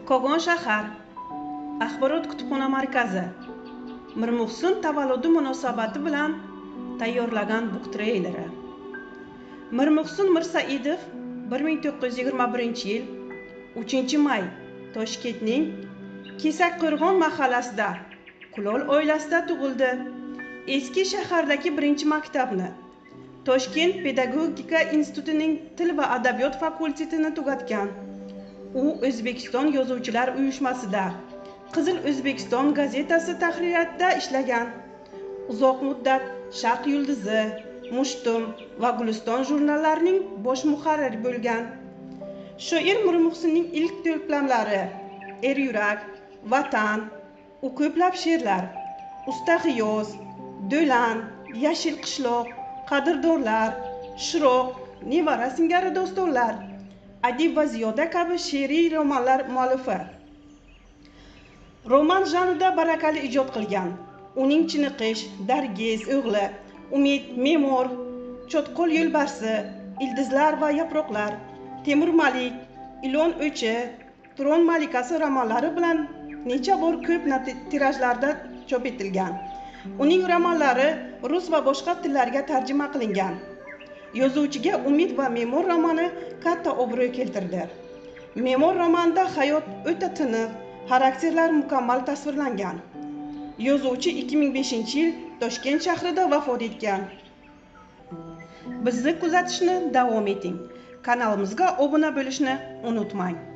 Kogon shahar Axborot kutubxona markazi Mirmuhsin tavalludi munosabati bilan tayyorlagan book treyleri. Mirmuhsin Mirsaidov 1921-yil 3-may Toshkentning Kesakqo'rg'on mahallasida kulol oilasida tug'ildi. Eski shahardagi birinchi maktabni, Toshkent pedagogika institutining til va adabiyot fakultetini tugatgan. U O'zbekiston yozuvchilar uyushmasida, Qizil O'zbekiston gazetasi tahririyatida ishlagan. Uzoq muddat Sharq yulduzi, Mushtum va Guliston jurnallarining bosh muharriri bo'lgan. Shoir Mirmuhsinning ilk to'plamlari Er yurak, Vatan, u ko'plab she'rlar, Usta G'iyoz, Do'lan, Yashil qishloq, Qadrdonlar, Shiroq, Nevara singari dostonlar, Adib va Ziyoda kabi she'riy romanlar muallifi. Roman janrida barakali ijod qilgan. Uning Chiniqish, Dargiz o'g'li, Umid, Me'mor, Cho'tqol yo'lbarsi, Ildizlar va yaproqlar, Temur Malik, Ilon o'chi, Turon malikasi romanlari bilan necha bor ko'p tirajlarda chop etilgan. Uning romanlari rus va boshqa tillarga tarjima qilingan. Yozuvchiga Umid va Me'mor romani katta obro' keltirdi. Me'mor romanida hayot o'ta tiniq, xarakterlar mukammal tasvirlangan. Yozuvchi 2005-yil Toshkent shahrida vafot etgan. Bizni kuzatishni davom eting. Kanalimizga obuna bo'lishni unutmang.